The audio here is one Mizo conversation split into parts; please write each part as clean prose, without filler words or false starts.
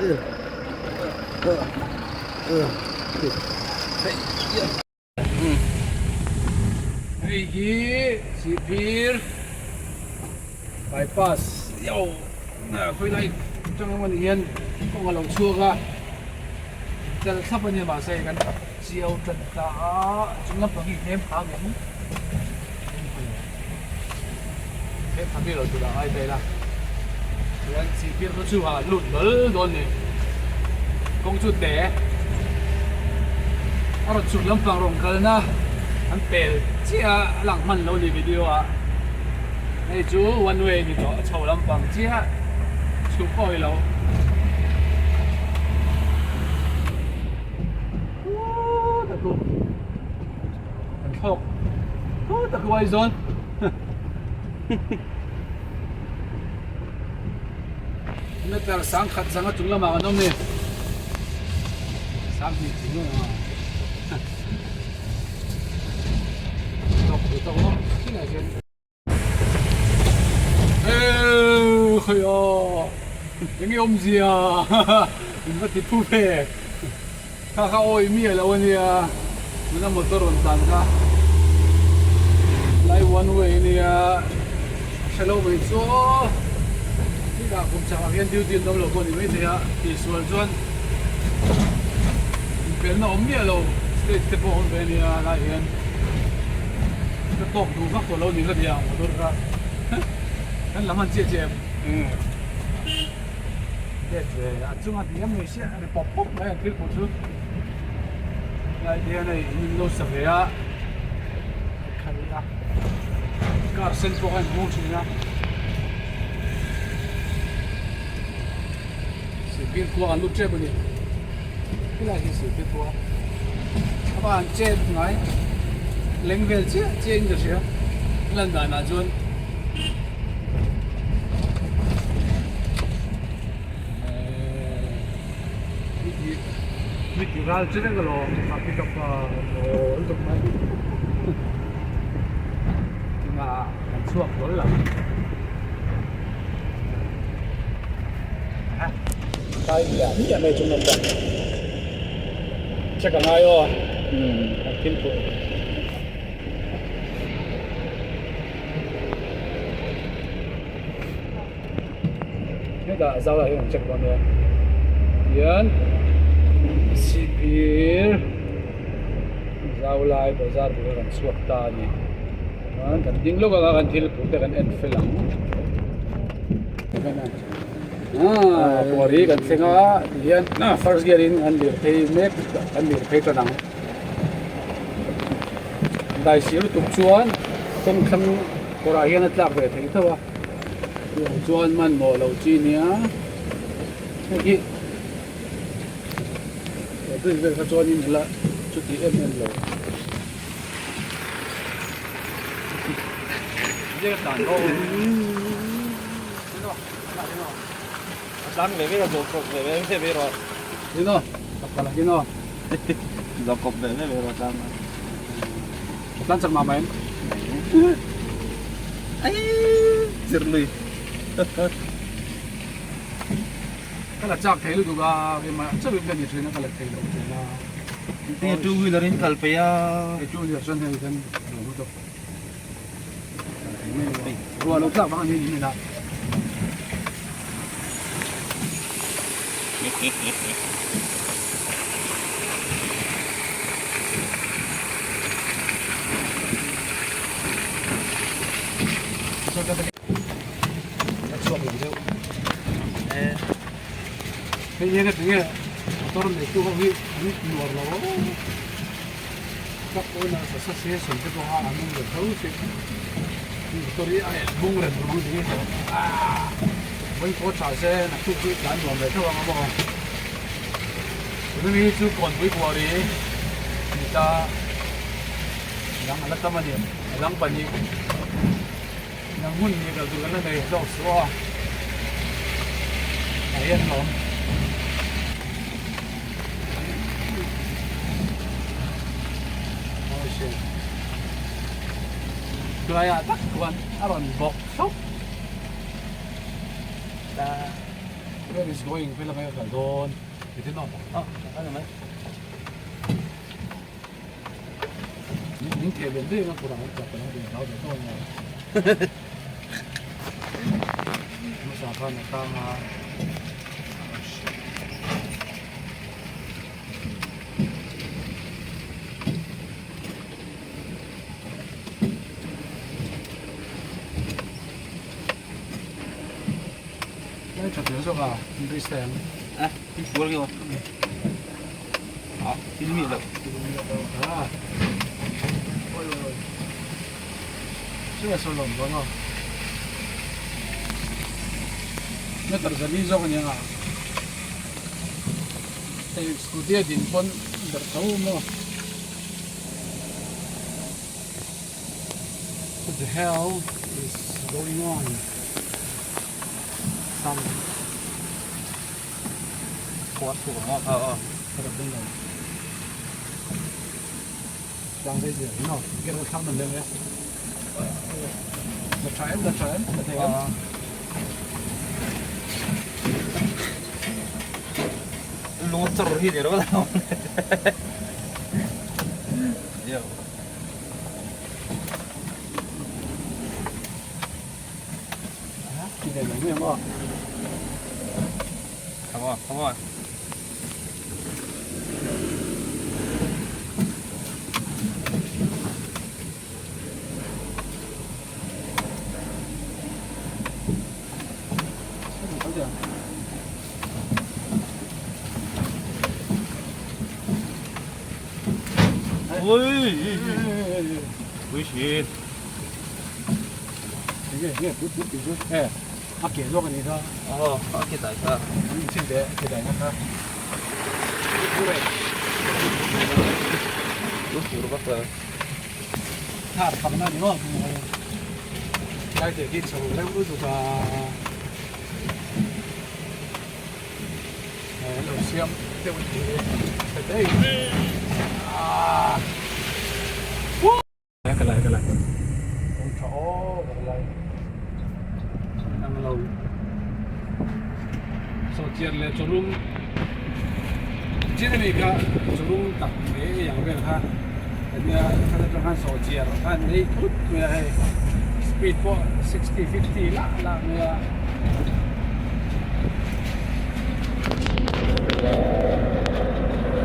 Hei hi Sihphir bypass khawilai atang emaw ni hian kawng a lo chhuak a tel thlap a nia mahse kan chiau tan ta a chung lampang hi hnem phah ang em hnem phah bik lo tur ah ngai ta ila chuan Sihphir khaw chhungah lut dawl dawn a ni kawng chu te a rawn chhuk lampang rawn kalna an pel chiah a a lang hman lo a ni video ah hei chu one way a ni tawh a chho lampang chiah chhuk pawh a ni lo. Kan thlawk thu tak uai zawn. Meter 10,000 zanga chung lamah kan awm ni. 2000 chung lamah. Tawk tawk maw? Chinah hian. Khawi aw enge awmzia in va ti phu ve kha kha awi miah lo ania tuna motor rawn tlan kha lai one way ania a hre lo mai chu aw chutah kum chhakah hian duty an awm lo pawh a ni maithei a tihsual chuan inpelna awm miah lo stage te pawh a awm ve ania lai hian. Ka tawk duh vak tawh lo ni ka ti ang motor kha kan lam han chiah chiah em let ve a chunga ti em mai sia ri pawp pawp mai an thil pawh chu lai te hian hei in lo sa ve a khai a car sen pawh kha in hmung thin a Sihphir khua kan lut tep a ni helai hi Sihphir khua a va han chet ngai leng vel chiah chiah in ka hria a lan danah chuan mi ti ral che reng alawm a pick up a aw lutuk mai tunah kan chhuak hlawl ang. Kai miah miah mai chung lam bang check a ngai aw kan thil pawh hetah zau lah hian an check dawn nia tihian sihphir zau lai bazar bul a rawn chhuak ta a ni. Chuan kan ding lawk anga kan thil phur te kan en fel ang ah puar hi kan thleng a tihian first gear in kan lir phei mek kan lir phei tan ang dai sir lutuk chuan kawng thlang kawrah hian a tlak ve thei tho a chuvang chuan hmanhmawh lo chi nia hei hi he bridge vel kha chuanin ila chuti em em lo. Ka la chak thei lutuk a, keimah chauhin ka ni thin a, ka la thei lo thin a. Tinge two wheeler in kal peih a? Hei two wheeler chuan hei kan lo lutuk. Ruah lo tlak vang a ni ni hmun ah. A chhuak lo deuh hei hian a tinge motor neitu ho hi an nuar lo truck pawhin a sa se sawn te pawh a an awm ve tho si motor hi a en bung reng ang tinge vawi pawh tha se naktuk chu tlan nuam ve tho ang a maw tuna mi hi chu kawnpui kuari ni ta dang a la tam a ni a dang pahnih. Nang hmun hi kal tur kan la nei zawk suh a, ah hian a awm. Tlaiah tak chuan a rawn bawk thauh ta. Where is going phei lamah ka kal dawn ti te nawm a a ni mai. Min theh lian daih ang a kawrah an tap ang a hlau ve dawn a. Hmasa khan a tang a. Lai tha zel zawk a, English te ang. A, thil fual nge aw. A, thil mi loh. Thil mi loh a. Oi oi oi. Chu a sawi lawm dawn aw. Meter zali zawk a ni ang a. Hei scooty a din pawn ber tho maw. What the hell is going on? Sam. Khuar chhuak ang a. Aw aw. Ka rak dawn lo. Tlang zai zia hi no. Ke ro thlang nan lem e. La tha em la tha em la thei em. Lung char hi ni ro la. Yo. Come on, come on. Ui, ui shit. Nge nge put put tih chu e a ke zawk a nih kha. Aw a ke dai kha. An inchhin teh a ke dai na kha. Lu fur vak lo. Thar pak na ni maw. Lai te khi chho reuh lutuk a. Lo siam deuh a ni e. Ka lai ka lai kawng tha aw ka lai ang lo so chiar leh chawlum chin ani kha chawlum tak mai ei ang vel kha ania khat atang khan saw chiar khan nei thut mai a hei speed pawh 60 50 lah lah mai a.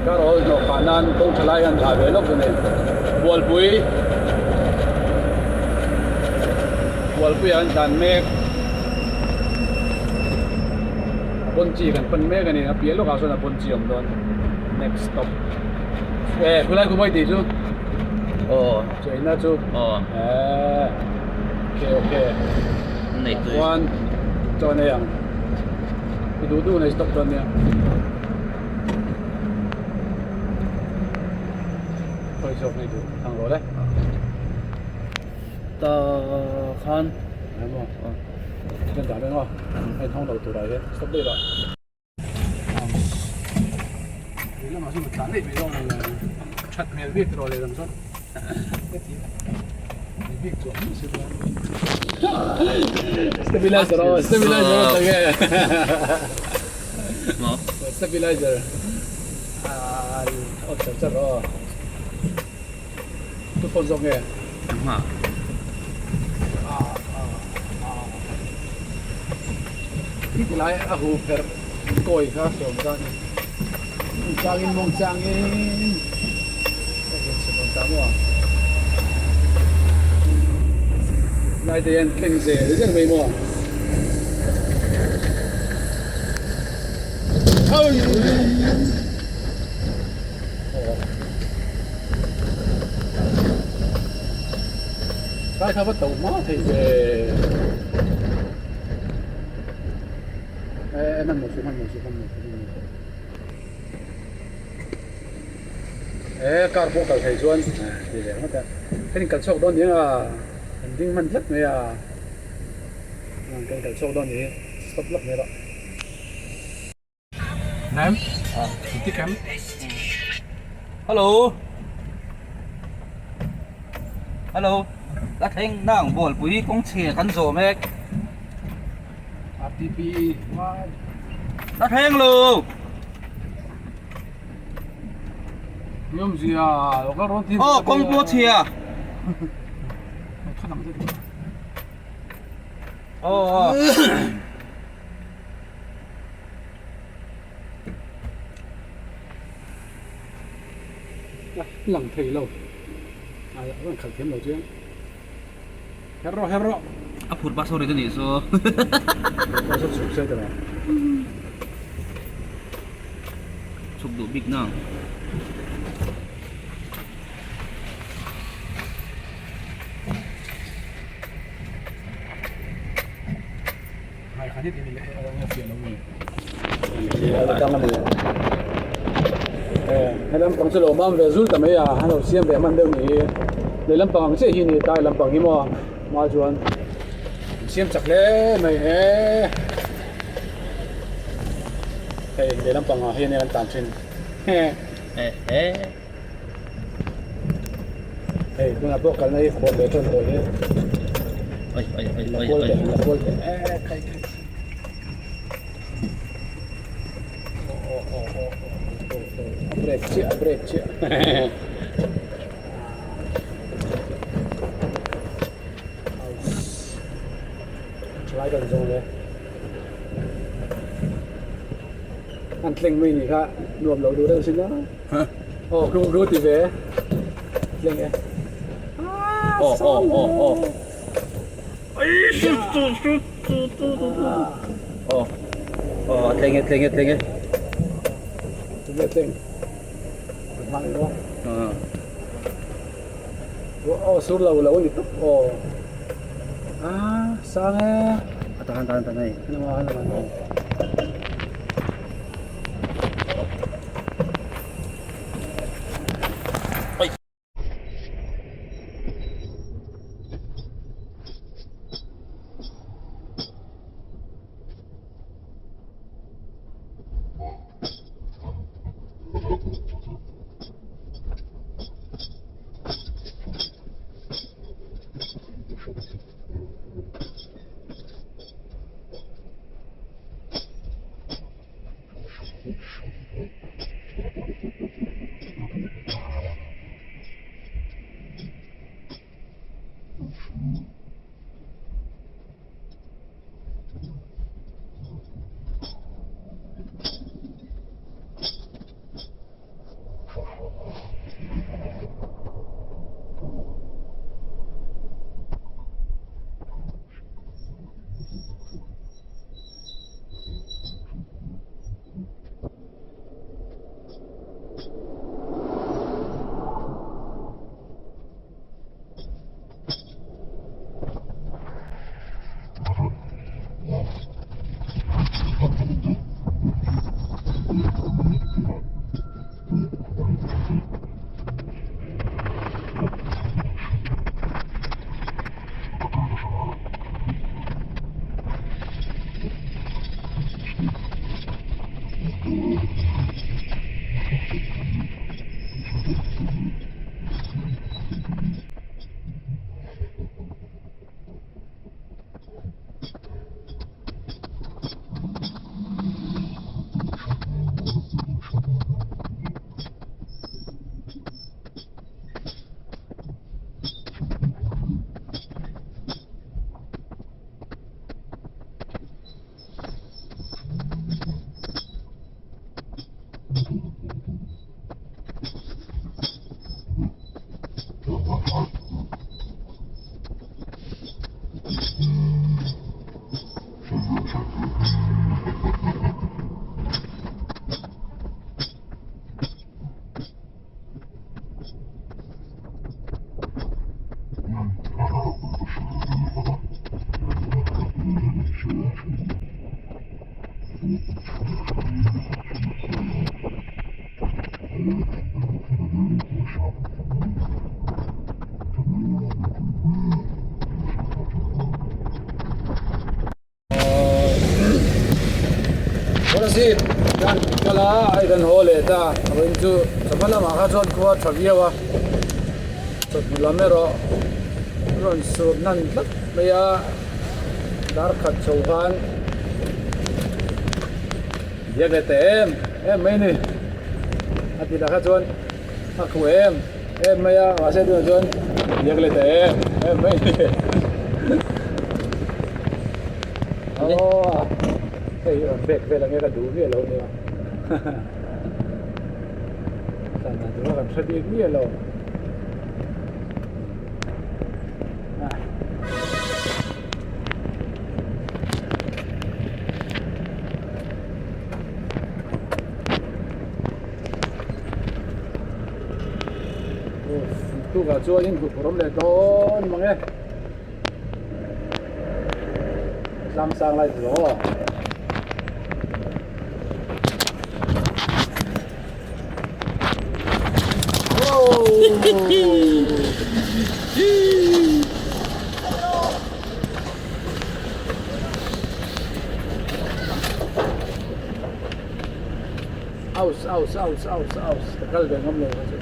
Car awl hnawh phah nan kawng tha lai an thlah ve lawk a ni. Bualpui Bualpui ah an tlan mek a pawn chi kan pan mek a ni a piah lawkah sawn a pawn chi a awm dawn next stop e khulai khumai tih chu aw chaina chu aw eh okay okay nei tui chuan chaw nei ang i duh duh nei stop dawn nia. Khawi zawk nei duh ang rawh le. Ta khan. Ai maw. Kan dah reng aw. Hei thawng lo turah hian stop daih rawh. Leh lamah sawn tlan daih mai zawk a ni. That hmel bik rawh lehlam sawn. Bik chuan mai si chuan. Stabilizer aw stabilizer aw tak e. Maw? Stabilizer. Ah off char char aw. Tu phone zawk nge? Engmah. Ah ah ah. Khi ti lai a hu pherh kawi kha sawm ta ni. Mawng changin mawng changin. Ka zin chhun awm ta maw? Lai te hian thleng zel zel mai maw? Lai kha va to hma thei ve. E man mo su man mo su man mo su man mo su. E car pawh kal thei chuan ti ve ngawt a. Kan inkal chhuak dawn ni a, kan ding hman tlat mai a. Kan inkal chhuak dawn ni hi stop lawk mai rawh. Nem? Tik em? Hello. Hello. La thleng nang bualpui kawng chhe kan zawh mek. RTP. La thleng lo. Aw kawng pawh a chhia. Aw aw. Lang thei lo. Ai a rawn khalh thiam lo chiang. Her rawh her rawh. A phur pa sorry ka nih chu. Phur pa saw chhuk se ta lo. Chhuk duh bik nang. He lampang chu lo mam ve zul ta mai a an lo siam ve hman deuh ni hi leh lampang ang chiah hi a ni tai lampang hi maw hma chuan an siam chak hle mai he hei leh lampang ah hian an tlan thin hei tunah pawh kalna hi khuan leh tan tawh hi la kual teh la kual teh e khai khai a break chiah a break chiah thalai kan zawng le an tleng mai ni kha nuam lo duh deuh sin a aw ku ku ti ve tleng e aw aw aw aw aw aw a tleng e tleng e tleng e tunge tleng hmang emaw aw sur lo lo ani tawp aw a sang e a tahan tahan tahan hei Kolasib kan kal a hei kan haw leh ta a vawiin chu chawhma lamah kha chuan khua a tha viau a chawhnu lam erawh a rawn sur hnan tlat mai a dar khat chho khan. Diak leh teh em em mai a ni. A ti takah chuan a khuh em em mai a, mahse tunah chuan diak leh teh em em mai a ni. Aw hei hi rawn bek vel ang e ka duh miah lo a nia. Tlan dan tur kha kan hre bik miah lo. Tukah chuanin hmuh tur awm leh dawn mang e tlang sang lai tur aw. Aus aus aus aus aus ka kal ve ngam lo kha chu.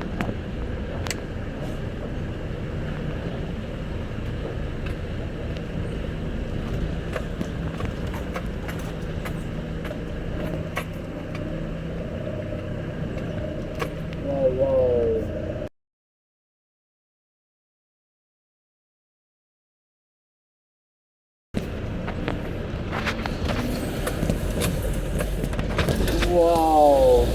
Wow wow. Wow.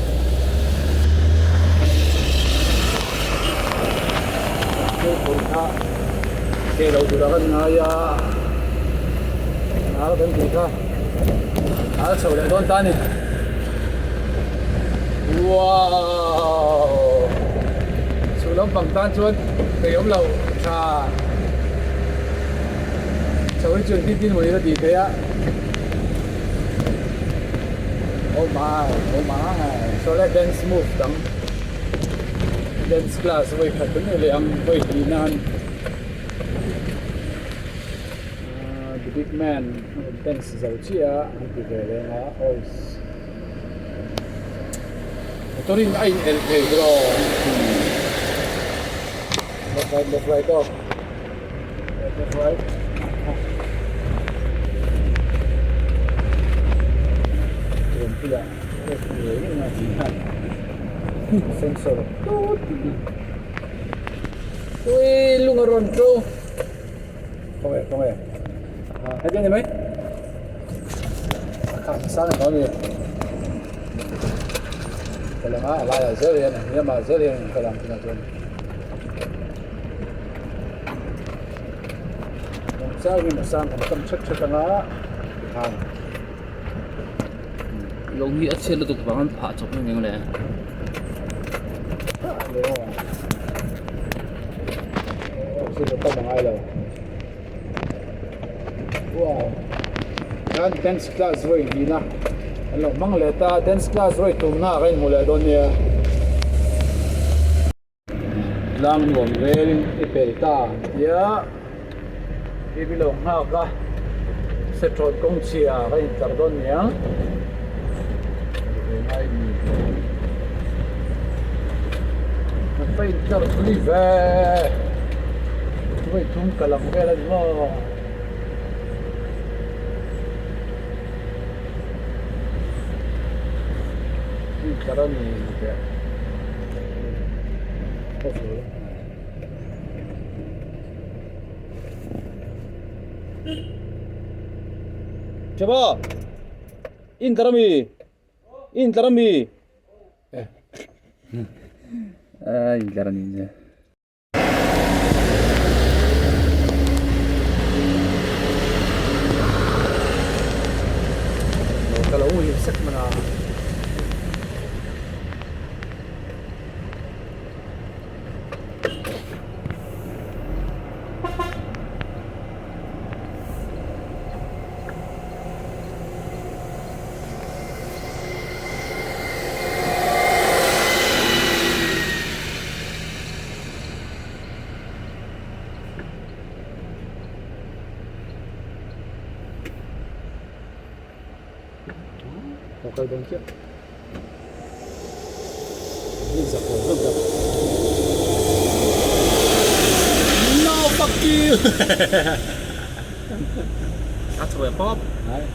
Hei phur kha ke lo tur a kan ngai a nal kan tih kha nal chho leh dawn ta a ni wow chhuk lampang tan chuan thei awm lo tha chho hi chu engtin tin mawni la tih theih a oh my oh my saw lai dance move dang dance class vawi khat kan nei leh ang vawi hnih nan ahh the big man a rawn dance zo chiah a an ti ve reng a awis motor in a in elh thei bawk left right left right aw left right chuan sensor tut ui lung a rawn to khawnge khawnge heti a ni mai a kham sang a ni ka lang a a laiah zel hian a hniamah zel hian ka lang tunah chuan changin a sang kan tam hrek hrek anga tikhan. Lawng hi a chhiat lutuk vang an phah chawp reng le. Wow. Dance class vawi hnihna an lo hmang leh ta dance class vawi tumna ka inhmu leh dawn nia. Tlang nuam velin i pel ta tia i bi lo nghak a setrawt kawng chhia ka intlar dawn niang ka intlar thui ve vawi thum ka lam vel a ni maw. Intlar a ni teh. Chaba in tlar ami in tlar ami a in tlar ani che. Ka lo hil sek mana. Ka kal dawn chiah. No fuck you. A chho e pawp. Đấy.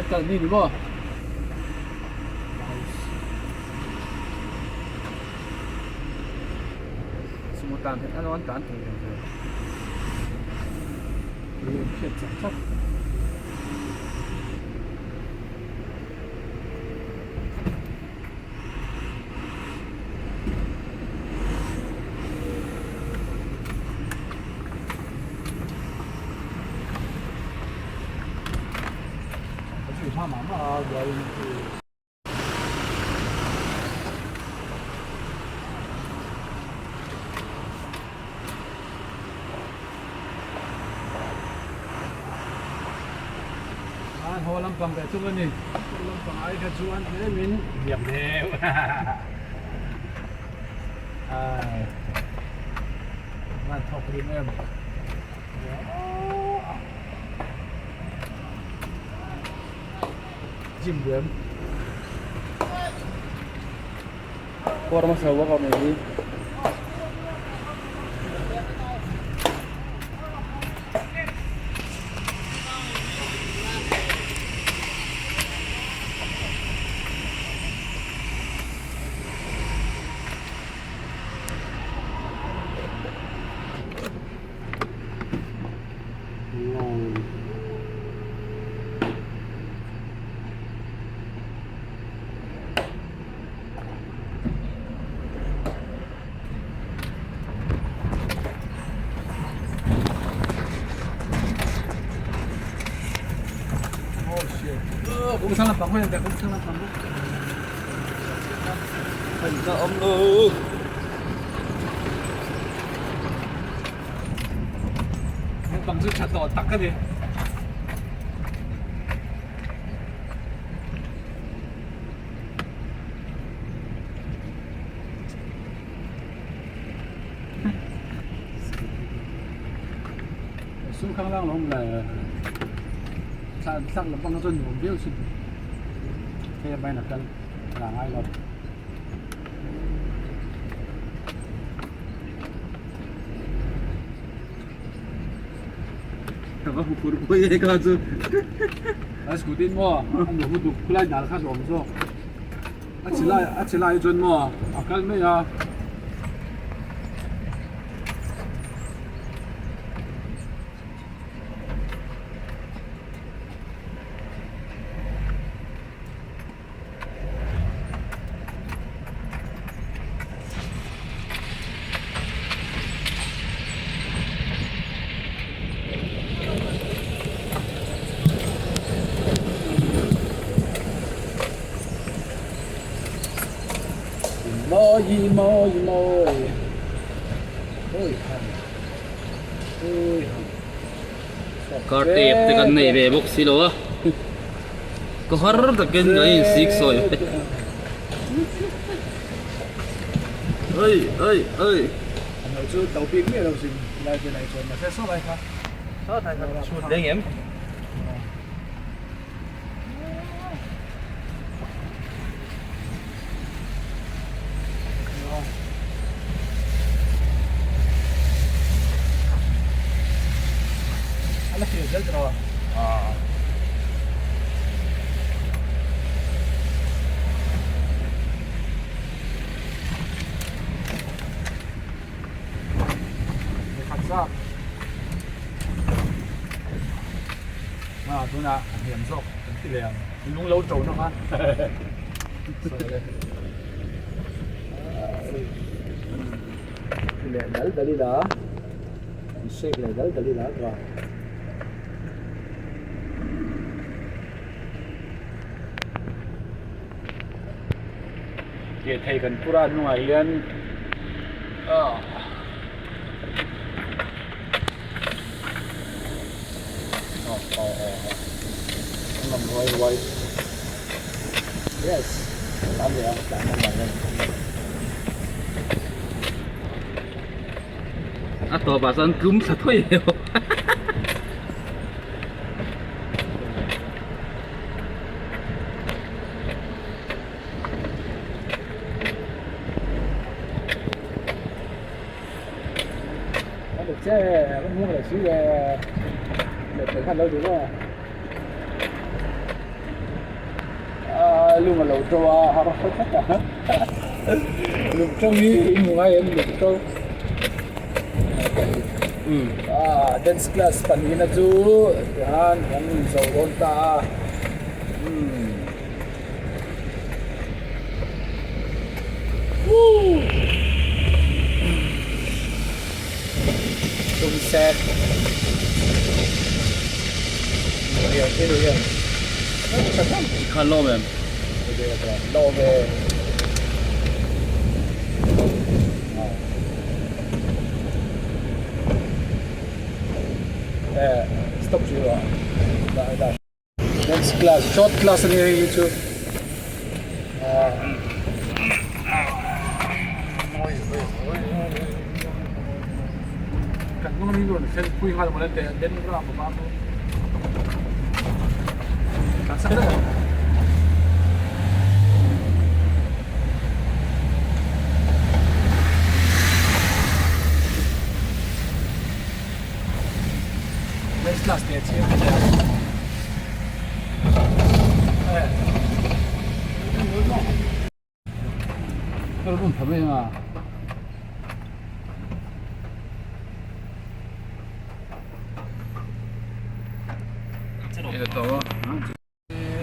kal ni ni maw. Sumo tan theih ano an tan thei reng ve. Hriat chak chak. An haw lampang ve thung a ni. Haw lampang ai kha chuan tlemin hniam deuh. Ai. Van thawk rim em. Gym duem. Kawr hmasa workout nei hi. Bang chu tha tawh tak a ni. Sum khang lang lawm le thla thlak lampang kha chuan nuam viau sin hei a bain a kal la ngai lo. Ka va huphurh pui e kha chu. A scooty in maw a nuam lutuk khulai dal kha hlawm zawk a chi lai a chi lai chuan maw a kal mai a. Mawi mawi mawi oi han oi han Car tape te kan nei ve bawk si lo a ka har takin kan in sik sawi oi oi oi Ano chu to bik miah lo sin lai te lai chuan mahse saw lai kha saw lai kha chhut leng em. Tunah a hniam zawk kan ti leh ang lung lo to na kha ti leh dal dal ila an shake leh dal dal ila ka Tih thei kan pura hnungah hian ah aw aw aw an lam ruai ruai yes tlan leh ang tlan ang hian. A tawpah chuan tlum thla thawi hleuh. lung a lo to a har hret a lung to hi in hmu ngai em lung to ah dance class pahnihna chu tihian kan zo dawn ta a umm. Tumsek Khan lawm em? Lawm e. Stop zero. Next class, short class a nia hei hi chu. Kan hnung ami rawn fel pui nghal mawle teh den ram a vang Kan sak vek ang. Next class teh chiang ka nia.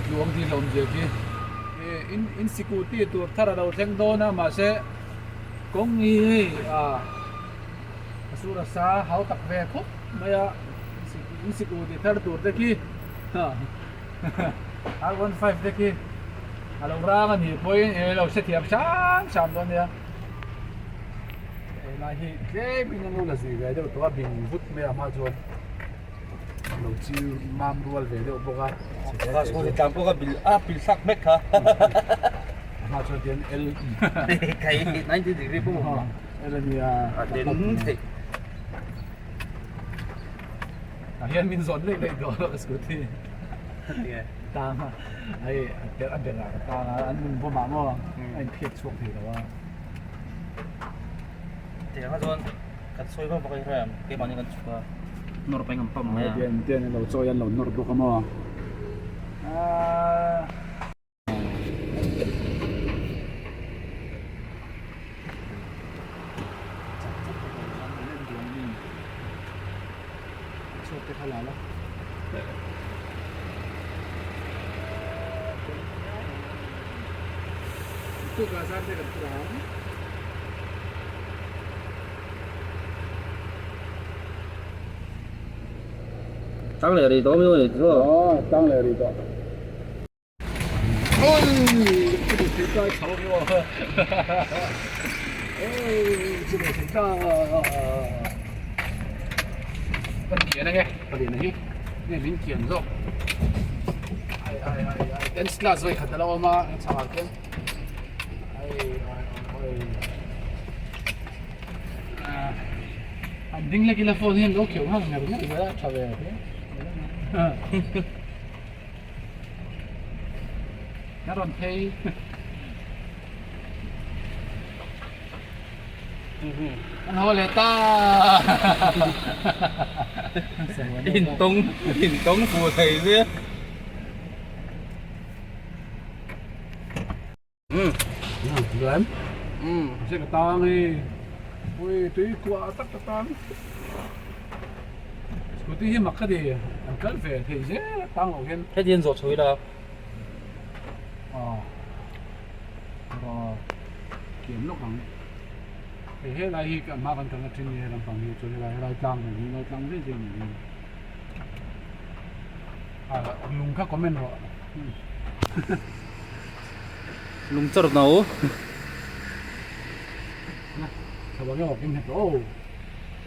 Tluang tih hlawm zia khi in in sikul tur thar a lo thleng dawn a mahse kawng hi hei ah a sur a sa hau tak ve khawp mai a in sikul tih thar tur te khi R15 te khi a lo rang a nih pawhin eng lo hrethiam hram hram dawn nia helai hi tlem in an lo la zui ve deuh tawh a bing vut mai a hma chuan lo chil mam rual ve deuh bawk a tlang pawh kha bil a pil thlak hmek kha a hma chuan tian L kai 90 degree pawh L a nia a den theih Tah hian min zawn leh leh dawn a scooty tang a hei a ber a berah ka tang a an min bawm ah maw a in phiat chhuak thei lo a. Tiang kha chuan kan sawi vak vak a hria em keimahni kan chhuk a nawr peng an pam mai a. Tiang tiang an lo chawi an lo nawr bawk a maw. Tang leh rih tawh miau a ni chu. Aw tang leh rih tawh. Ka rawn phei. An haw leh ta. In tawng in tawng fu thei sia. Lem. Se ka tang hi. Ui tui kuah tak ka tang. Scooty hi mak ka ti. An kal ve thei zel a tang loh hian. Heti hian zawh chho ila. Aw. Aw. Kiam lawk ang. Hei helai hi ka hma kan kalna thin hi lampang hi chuan helai helai tlang nen hi helai tlang zet zet nen hian. Lung kha comment rawh. Lung chawr no.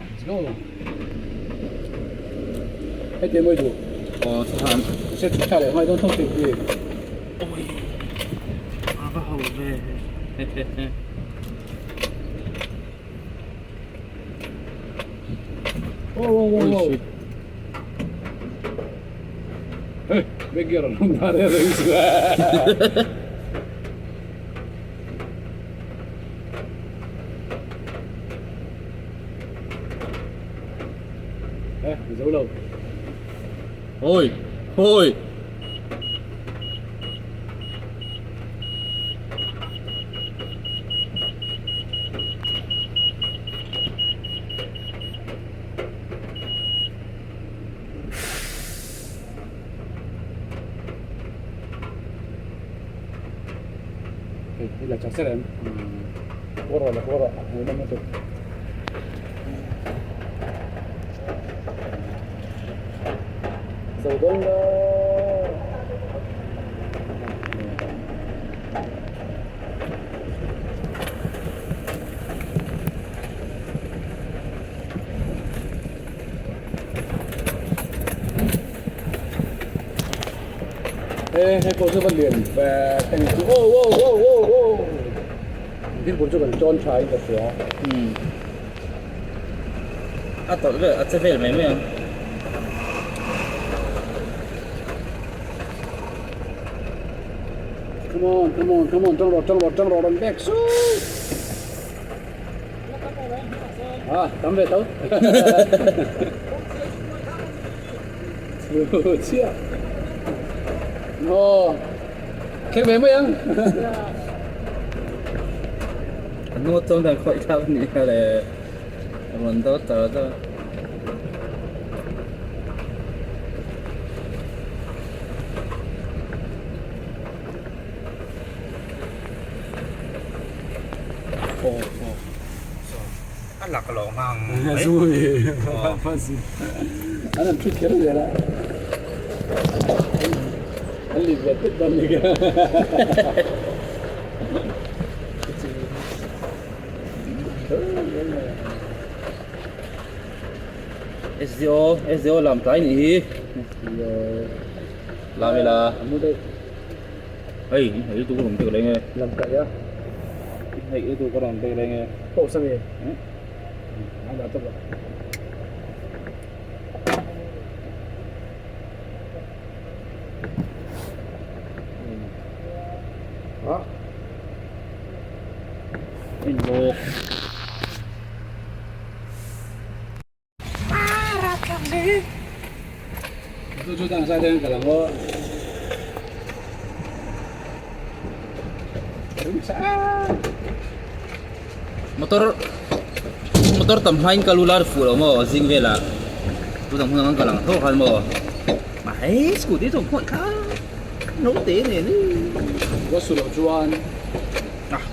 Let's go. Hei te mawi duh. Aw chuan. Se thu tha leh ngai dawn tho tih hi. Oi. A va ho ve. Oh oh oh oh. Hey, big gear on that Eh, zo lo. Oi, oi. Hei i la chak ser em? Pawr rawh la pawr rawh a hmuh nawm lutuk. Zo dawn lo. He hei pawh chu va lian ve teng chu aw aw aw aw aw thil pawh chu kan tawn tha in ka hria umm a tawlh vel a che vel mai mai ang. Come on come on come on tang rawh tang rawh tang rawh rawn bek suh ah tam ve tho Chiah. Aw. Thleng ve mai ang. A hnu chuan kan khawih thlak a nih kha le. Rawn do char char. Aw aw. A lak lo ngang mai. An han thut kher zel a. An lip ve tut dawn nik. SDO SDO lam tlai nih hi. Lam ila. Hei hei tu ka rawn pek leng e. Lam kai a. Hei tu ka rawn pek leng e. Pawh sa ve. A dah tawp a. Ah. In lawk. Chu chu tang sai ten ka lang aw. Motor motor tam hlain ka lu lar fuh lo maw zing velah tu dang hun ang ka lang tho khan maw mahse scooty chu khawi kha naute nen ni Ka su loh chuan ah.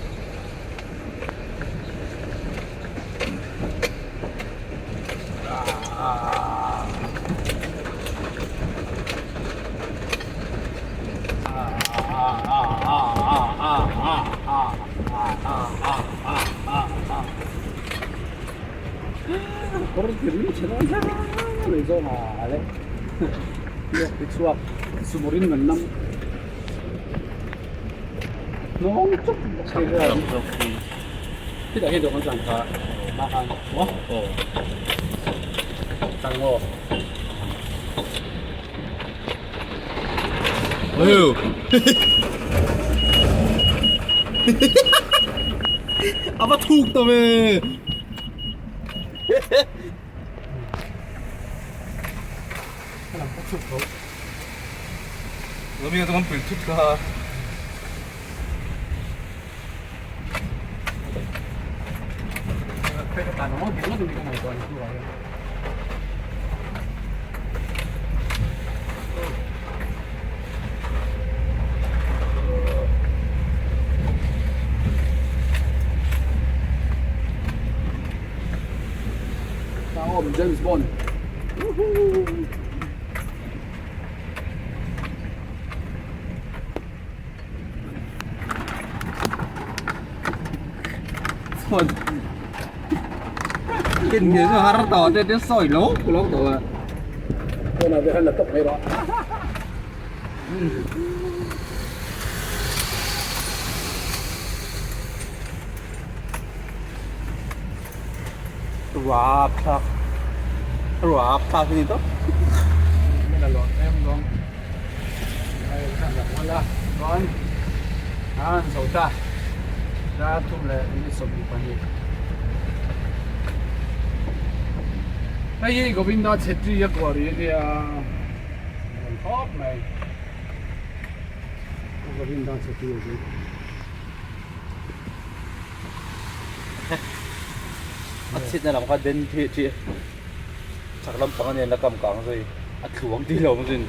Khitah hian dawhkan tlang kha hma khan maw aw tlang maw A va thuk ta ve Lawmi chu kan pui thut kha. James Bond. Woohoo! Chuan tin hi chu har tawh te te sawi lo lo tawh a. Chuan a vehan la tawp mai rawh. Ruah thlak ruah thlak hi ni tawp. Min a lawm em lawm. Chuan an zo ta dar thum leh minute 22 hei hi Govinda Chhetri a kuah rih ania nuam khawp mai Govinda Chhetri a chu. A chhitna lam kha den thih thih chak lampang ania la kam kang zui a thluang tih lo zin.